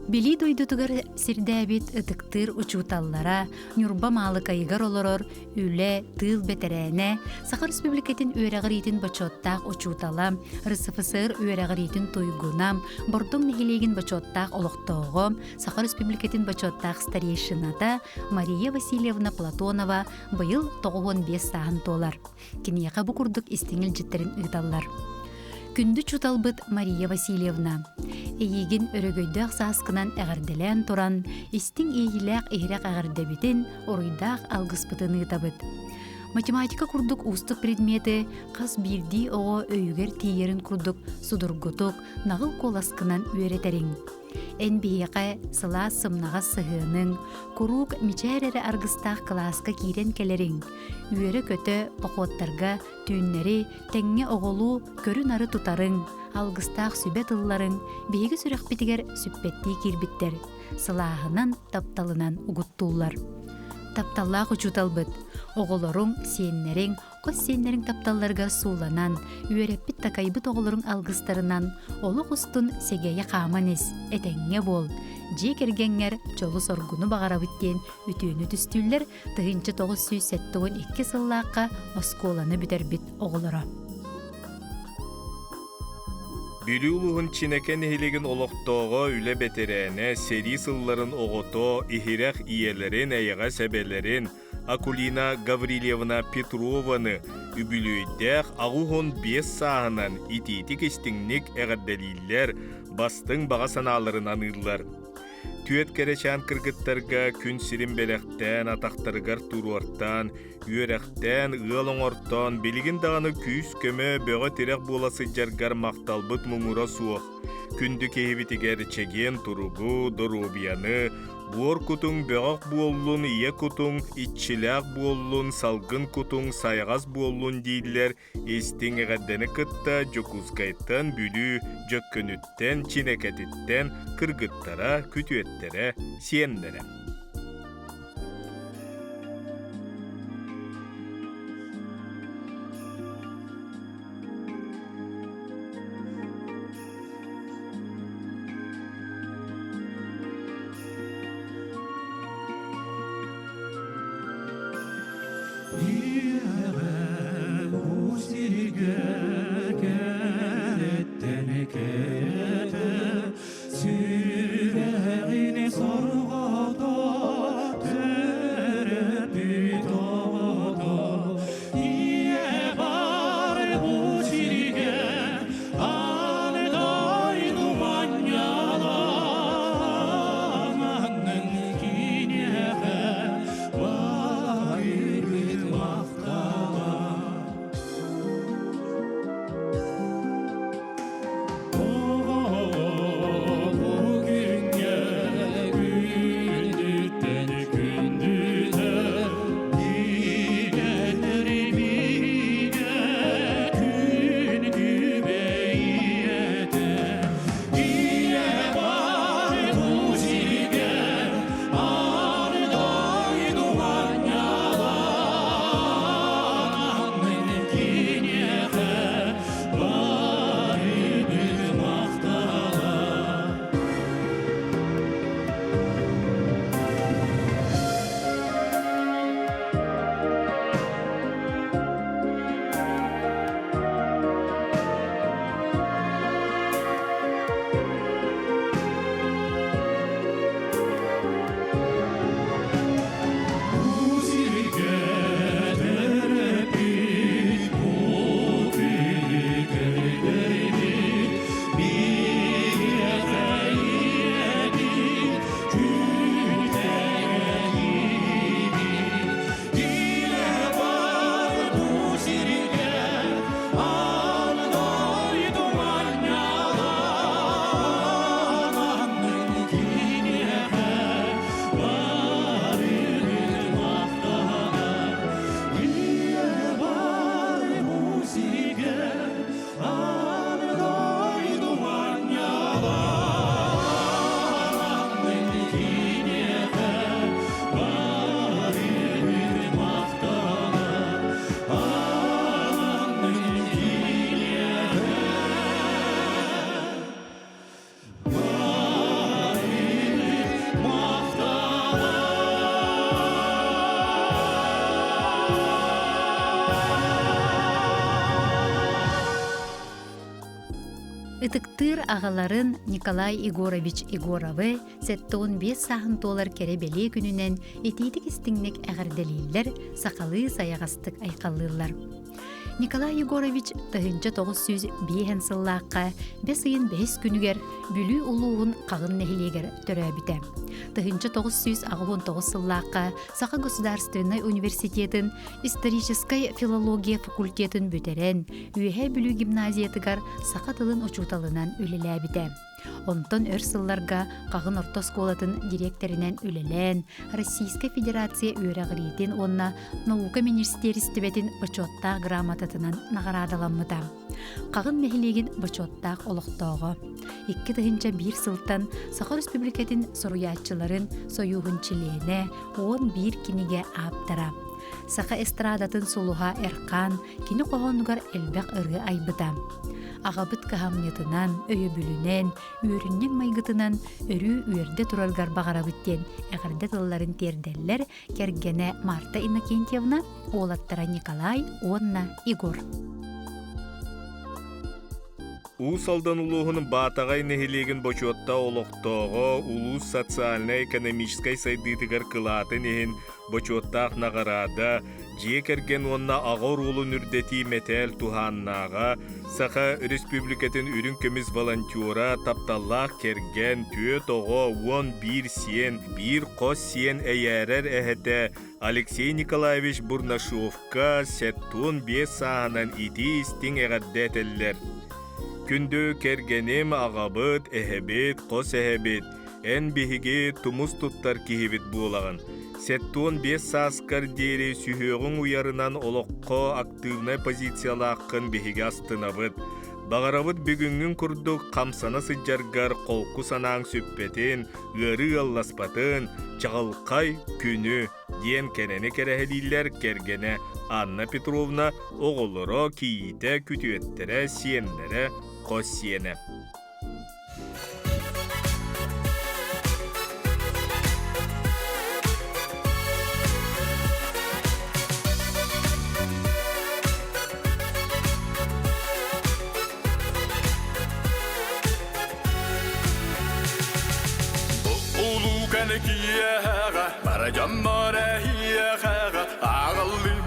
Билии дойдутугар сирдээбит ытыктыыр учууталлара Ньурба Маалыкайыгар олорор үлэ, тыыл бэтэрээнэ, Саха Республикатын үөрэҕириитин бочуоттаах учуутала, РСФСР үөрэҕириитин туйгуна, Бордоҥ нэһилиэгин бочуоттаах олохтооҕо, Саха Республикатын бочуоттаах старейшината Мария Васильевна Платонова быйыл 95 сааһын туолар. Киниэхэ бу курдук истиҥ илдьиттэрин ыыталлар. Күндү учууталбыт Мария Васильевна, эйиигин өрөгөйдөөх сааскынан эҕэрдэлээн туран, истиҥ иэйиилээх иһирэх эҕэрдэбитин, уруйдаах алгыспытын ыытабыт. Математика курдук уустук предмети хас биирдии оҕо өйүгэр тиийэрин курдук судургутук, наҕыл куоласкынан үөрэтэриҥ. Эн биһиэхэ сылаас сымнаҕас сыһыаныҥ, куруук мичээр эрэ аргыстаах кылааска киирэн кэлэриҥ, үөрэ-көтө походтарга түүннэри тэҥҥэ оҕолуу көрү-нары тутарыҥ, алгыстаах сүбэ тылларыҥ биһиги сүрэхпитигэр сүппэттии киирбиттэр, сылааһынан, тапталынан угуттууллар. Тапталлаах учууталбыт, оҕолоруҥ, сиэннэриҥ, хос сиэннэриҥ тапталларыгар сууланан, үөрэппит-такайбыт оҕолоруҥ алгыстарынан олох устун сэгэйэ хааман ис, этэҥҥэ буол, дьиэ кэргэҥҥэр дьолу-соргуну баҕарабыт диэн үтүөнү түстүүллэр 1972 сыллаахха оскуоланы бүтэрбит оҕолоро. Бүлүү улууһун Чинэкэ нэһилиэгин олохтооҕо, үлэ бэтэрээнэ, сэрии сылларын оҕото, иһирэх ийэлэрин, эйэҕэс эбэлэрин, Акулина Гаврильевна Петрованы үбүлүөйдээх 85 сааһынан итиитик-истиҥник эҕэрдэлииллэр, бастыҥ баҕа санааларын аныыллар. Түөрт кэрэчээн кыргыттарга күн сирин бэлэхтээн, атахтарыгар туруортаан, үөрэхтээн, ыал оҥортоон, билигин даҕаны күүс-көмө, бөҕө тирэх буола сылдьаргар махталбыт муҥура суох. Күндү киһибитигэр чэгиэн туругу, доруобуйаны, Буор кутуҥ бөҕөх буоллун, ийэ кутуҥ иччилээх буоллун, салгын кутуҥ сайаҕас буоллун дииллэр истиҥ эҕэрдэни кытта Дьокуускайтан Бүлүү Дьөккөнүттэн, Чинэкэтиттэн кыргыттара, күтүөттэрэ, сиэннэрэ. Иэҕэ бу сиргэ кэрэттэн кэрэтэ сүрэҕин сорҕото төрөппүт оҕото ийэ бар бу сиргэ Аан дойду манньалаанын киниэхэ барыбыт махтала. Ытыктыыр аҕаларын Николай Егорович Егоровы 75 сааһын туолар кэрэ бэлиэ күнүнэн итиитик-истиҥник эҕэрдэлииллэр, сахалыы сайаҕастык айхаллыыллар. Николай Егорович 1905 сыллаахха бэс ыйын бэһис күнүгэр Бүлүү улууһун Хаҕын нэһилиэгэр төрөөбүтэ. 1989 сыллаахха Саха государственнай университетын историческай филология факультетын бүтэрэн, Үөһээ Бүлүү гимназиятыгар саха тылын учууталынан үлэлээбитэ. Онтон өр сылларга Хаҕын орто оскуолатын дириэктэринэн үлэлээн, Российскай Федерация үөрэҕириитин уонна наука министиэристибэтин бочуоттаах грамотатынан наҕараадаламмыта. Хаҕын нэһилиэгин бочуоттаах олохтооҕо. 2001 сылтан Саха Өрөспүүбүлүкэтин суруйааччыларын сойууһун чилиэнэ, 11 кинигэ ааптара. Саха эстрадатын сулуһа Эрхаан кини хоһоонугар элбэх ырыа айбыта. Аҕабыт кыһамньытынан, өйөбүлүнэн, үөрүнньэҥ майгытынан өрүү үөрдэ тураргар баҕарабыт диэн эҕэрдэ тылларын тиэрдэллэр кэргэнэ Марта Иннокентьевна, уолаттара Николай уонна Егор. Уус Алдан улууһун Баатаҕай нэһилиэгин бочуоттаах олохтооҕо улуус социальнай-экономическай сайдыытыгар кылаатын иһин бочуоттаах наҕараада, дьиэ кэргэн уонна аҕа оруолун үрдэтии мэтээл туһааннааҕа, Саха Республикатын үрүҥ көмүс волонтера, тапталлаах кэргэн, түөрт оҕо, 11 сиэн, биир хос сиэн эйээрэр эһэтэ Алексей Николаевич Бурнашовка 75 сааһынан итии-истиҥ эҕэрдэ этэллэр. Күндү кэргэним, аҕабыт, эһэбит, хос эһэбит, эн биһиги тумус туттар киһибит буолаҕын. 75 сааскар диэри сүһүөҕүҥ уйарынан олоххо актыыбынай позициялааххын биһиги астынабыт. Баҕарабыт бүгүҥҥүн курдук хамсана сылдьаргар холку санааҥ сүппэтин, ыарыы ыалласпатын, чаҕылхай күнү диэн кэрэни кэрэһэлииллэр кэргэнэ Анна Петровна, оҕолоро, кийиитэ, күтүөттэрэ, сиэннэрэ, хос сиэнэ. Улууканы киэһэҕэ бара дьоммор эһиэхэҕэ аҕаллым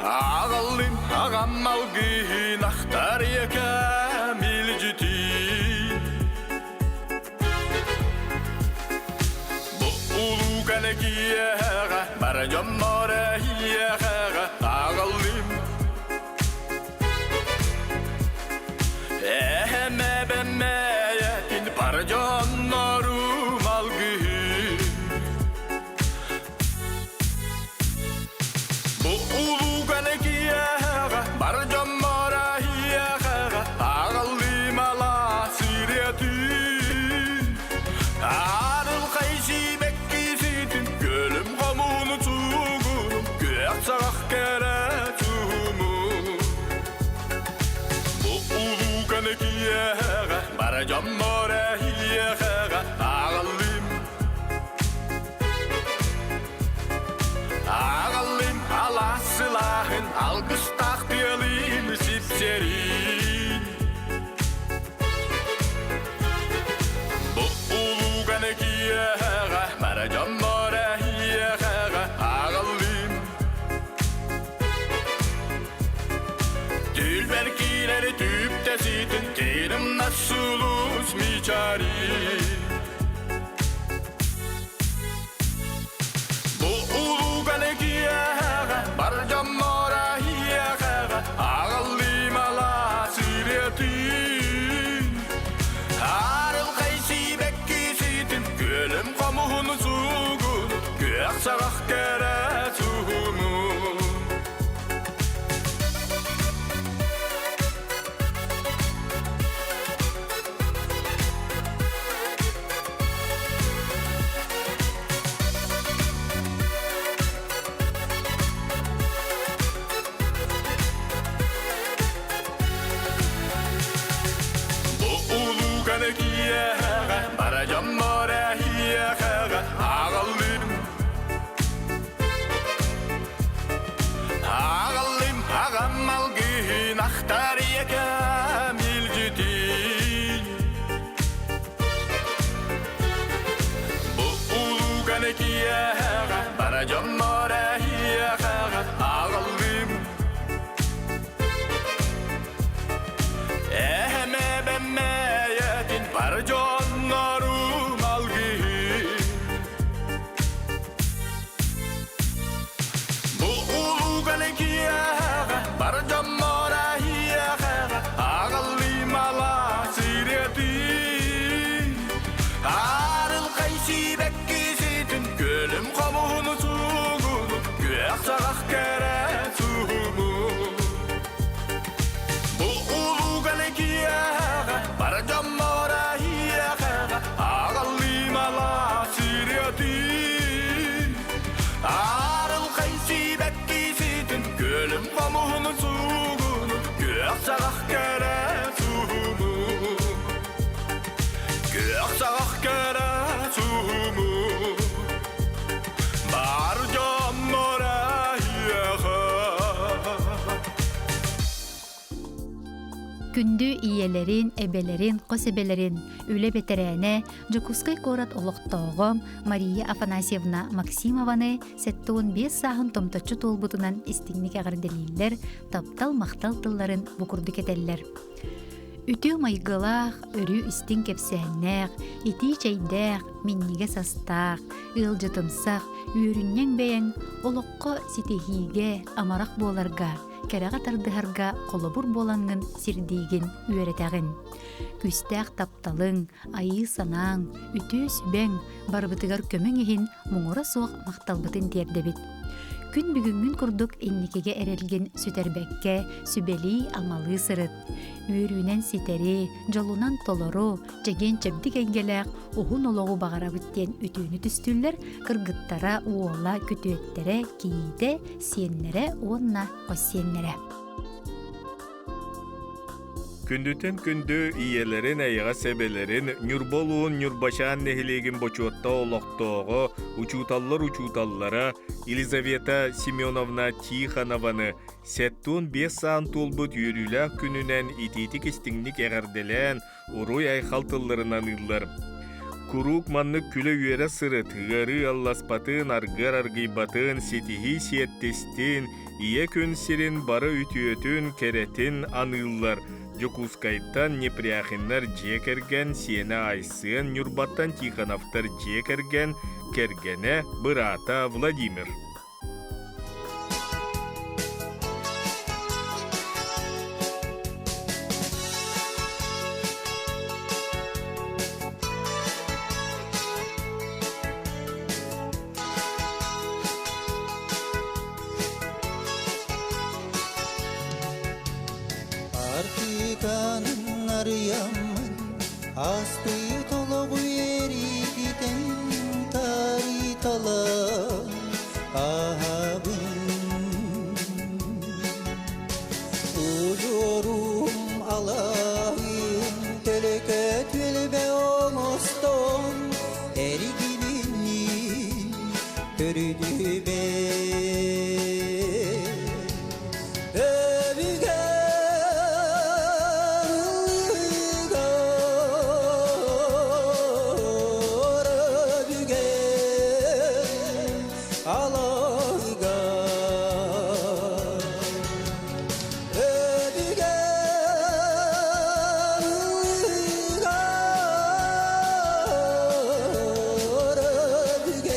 Аҕаллым аҕам алгыһын ахтар ийэкэм илдьитин Бу улууканы киэһэҕэ бара дьоммор эһиэхэҕэ аҕаллым Эһэм эбэм эйэтин бар дьоннорум алгыһын Бу улууганы киэһэҕэ бар дьоммор эһиэхэҕэ аҕаллыым алаас ириэтин Арылхай сибэкки ситин көлүм хомууну цугунум күөх саҕах кэрэ туһумун Бу улууканы киэһэҕэ бара дьоммор эһиэхэҕэ аҕаллыым Аҕаллыым алаас сылааһын алгыстаах тыалыым сипсэрин Бу улууганы киэһэҕэ бара дьоммор эһиэхэҕэ аҕаллыым Түүлбэр киирэри түүптэсиитин тыынымна сулус мичээрин Бу улууганы киэһэҕэ бар дьоммор эһиэхэҕэ аҕаллыым алаас ырыатын Арылхай сибэкки ситин күөлүм хомуһун суугун күөх саҕах кэрэ суһумун Бу улууканы киэһэҕэ бара дьоммор эһиэхэҕэ аҕаллым Аҕаллым аҕам алгыһын ахтар. Бар дьоммор эһиэхэҕэ аҕаллыымала сириэтин. Арылхай сибэкки ситин, күөлүм хомуһунун суугунун, күөх саҕах кэрэ суһумун. Күөх саҕах кэрэ суһумун. Бар дьоммор эһиэхэ. Күндү ийэлэрин, эбэлэрин, хос эбэлэрин, үлэ бэтэрээнэ, Дьокуускай куорат олохтооҕо Мария Афанасьевна Максимованы 75 сааһын томточчу туолбутунан истиҥник эҕэрдэлииллэр, таптал-махтал тылларын бу курдук этэллэр. Үтүө майгылаах, өрүү истиҥ кэпсээннээх, итии чэйдээх, минньигэс астаах, ыалдьытымсах, үөрүнньэҥ бэйэҥ олоххо ситиһиигэ, амарах буоларга, кэрэҕэ тардыһарга холобур буолаҥҥын сирдиигин, үөрэтэҕин. Күүстээх тапталыҥ, айыы санааҥ, үтүө сүбэҥ барыбытыгар көмөҥ иһин муҥура суох махталбытын тиэрдэбит. Күн бүгүҥҥүн курдук инникигэ эрэлгин сүтэрбэккэ сүбэлии-амалыы сырыт. Үөрүүнэн ситэри, дьолунан толору, чэгиэн-чэбдик эйгэлээх уһун олоҕу баҕарабыт диэн үтүөнү түстүүллэр кыргыттара, уола, күтүөттэрэ, кийиитэ, сиэннэрэ уонна хос сиэннэрэ. Күндүтэн күндү ийэлэрин, эйэҕэс эбэлэрин, Ньурба улууһун Ньурбачаан нэһилиэгин бочуотта олохтооҕо, учууталлар учууталлара Елизавета Семеновна Тихонованы 75 саан туолбут үөрүүлээх күнүнэн итиитик-истиҥник эҕэрдэлээн, уруй-айхал тылларын аныыллар. Куруук маннык күлэ-үөрэ сырыт, ыарыы алласпатын, аргыар аргыйбатын, ситиһии сиэттистин, ийэ күн сирин бары үтүөтүн, кэрэтин аныыллар. Дьокуускайтан Непряхиннар дьиэ кэргэн, сиэнэ Айсен, Ньурбаттан Тихоновтар дьиэ кэргэн, кэргэнэ, быраата Владимир. Артыканын арыйаммын, ааспыт олоҕу эргитэн тарыйталан аһабын. Удьуорум алаһын төлөкө түөлбэ оҥостон эргилиннин төрүдүбэ. Өбүгэ өбүгэ алаһыгар өбүгэ өбүгэ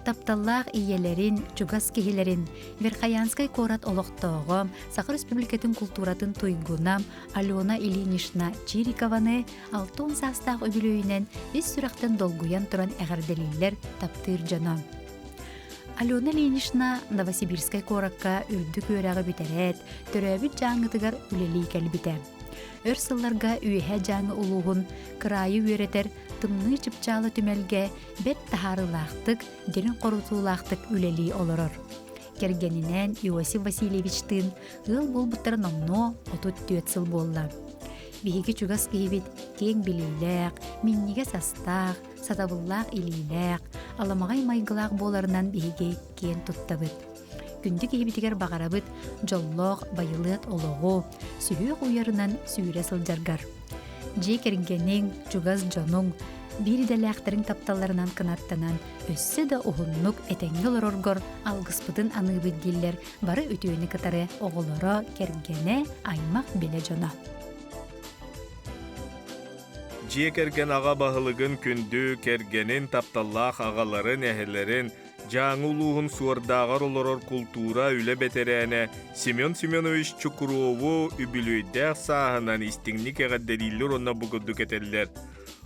Тапталлаах ийэлэрин, чугас киһилэрин Верхоянскай куорат олохтооҕо, Саха Республикатын култууратын туйгуна Алена Ильинична Чирикованы 60 саастаах үбүлүөйүнэн ис сүрэхтэн долгуйан туран эҕэрдэлииллэр таптыыр дьоно. Алена Ильинична Новосибирскай куоракка үрдүк үөрэҕи бүтэрээт, төрөөбүт Дьааҥытыгар үлэлии кэлбитэ. Өр сылларга Үөһээ Дьааҥы улууһун кыраайы үөрэтэр Тымныы чыпчаала түмэлгэ бэрт таһаарыылаахтык, дириҥ хорутуулаахтык үлэлии олорор. Кэргэнинээн Иосиф Васильевичтыын ыал буолбуттара номнуо 34 сыл буолла. Биһиги чугас киһибит киэҥ билиилээх, минньигэс астаах, сатабыллаах илиилээх, аламаҕай майгылаах буоларынан биһиги киэн туттабыт. Күндү киһибитигэр баҕарабыт дьоллоох, байылыат олоҕу, сүһүөх уйарынан сүүрэ сылдьаргар. Дьиэ кэргэниҥ, чугас дьонуҥ, биир идэлээхтэриҥ тапталларынан кынаттанан, өссө да уһуннук этэҥҥэ олороргор алгыспытын аныыбыт дииллэр бары үтүөнү кытары оҕолоро, кэргэнэ, аймах билэ дьоно. Дьиэ кэргэн аҕа баһылыгын күндү кэргэнин, тапталлаах аҕаларын, эһэлэрин, Дьааҥы улууһун Суордааҕар олорор култуура үлэ бэтэрээнэ Семен Семенович Чукрову үбүлүөйдээх сааһынан истиҥник эҕэрдэлииллэр уонна бу курдук этэллэр.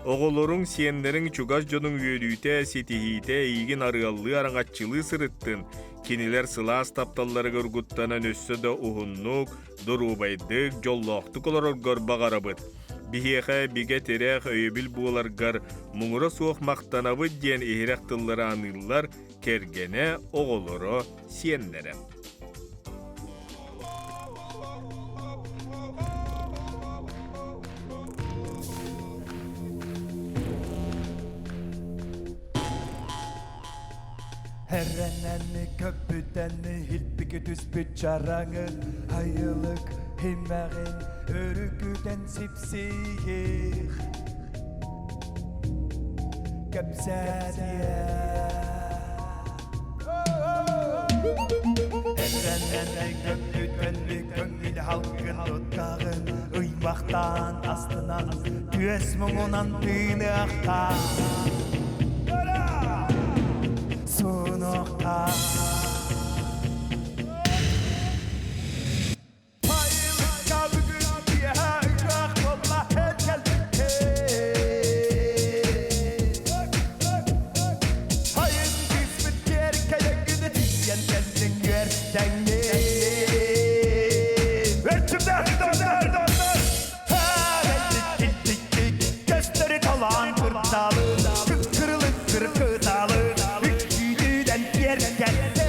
Оҕолоруҥ, сиэннэриҥ чугас дьонуҥ үөрүүтэ, ситиһиитэ эйигин арыаллыы-араҥаччылыы сырыттын, кинилэр сылаас тапталларыгар угуттанан өссө да уһуннук, доруобайдык, дьоллоохтук олороргор баҕарабыт. Биһиэхэ бигэ тирэх, өйөбүл буоларгар муҥура суох махтанабыт диэн иһирэх тыллары аныыллар кэргэнэ, оҕолоро, сиэннэрэ. Эрэнэни көппүтэни илпики түспүт чараҥы айылык имэҕин өрүкүтэн сипсиих кэпсээтиэ Эрэнэни көппүтэни көҥүл халгын туттаҕын ыймахтаан астынан түөс муҥунан тыыныахха Суунуохха Айылыкка бүгүн киэһэ ыһыах буолла эн кэлбиккин Айын кыыспыт киэркэйэҥҥин тиийэн кэллиҥ үөрдэҥҥин Көстөрү талаан курталы, кыккырылык кыркыталы, үккүүтүнэн киэркэттэ.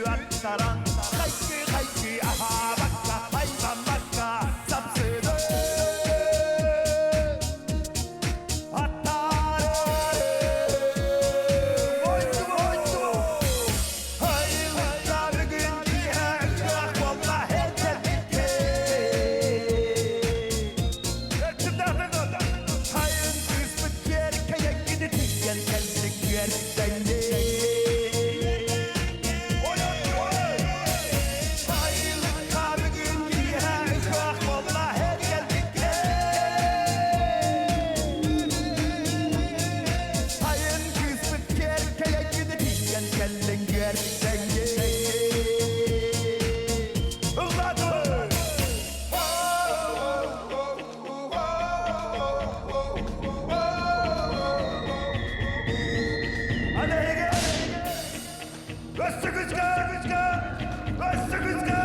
Аттаран, хайгы-хайгы аһаабакка, аймаммакка сапсыды. Айын кыыспыт киэркэйэҥҥин тиийэн кэллиҥ үөрдэҥҥин. Ыллаатыбыт! Аны Өссө күскэ! Өссө күскэ!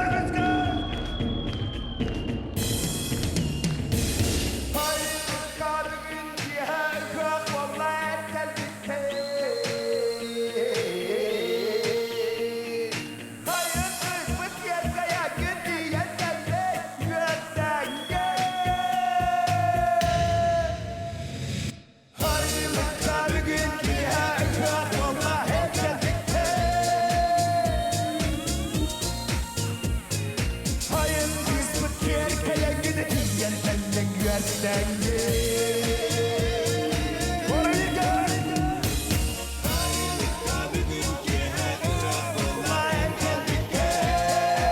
Хайыкка бүгүн киэһэ ыһыах буолла кэлбиккин. Хайын кыыспыт киэркэйэҥҥин тиийэн кэллиҥ үөрдэҥҥин. Хайылыкка бүгүн киэһэ ыһыах буолла кэлбиккин. Хайын кыыспыт киэркэйэҥҥин тиийэн кэллиҥ үөрдэҥҥин. Айылыкка бүгүн киэһэ ыһыах буолла кэлбиккин.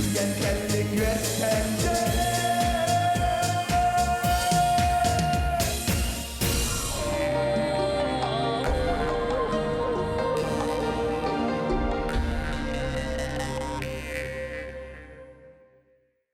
Тиийэн кэллиҥ үөртэн.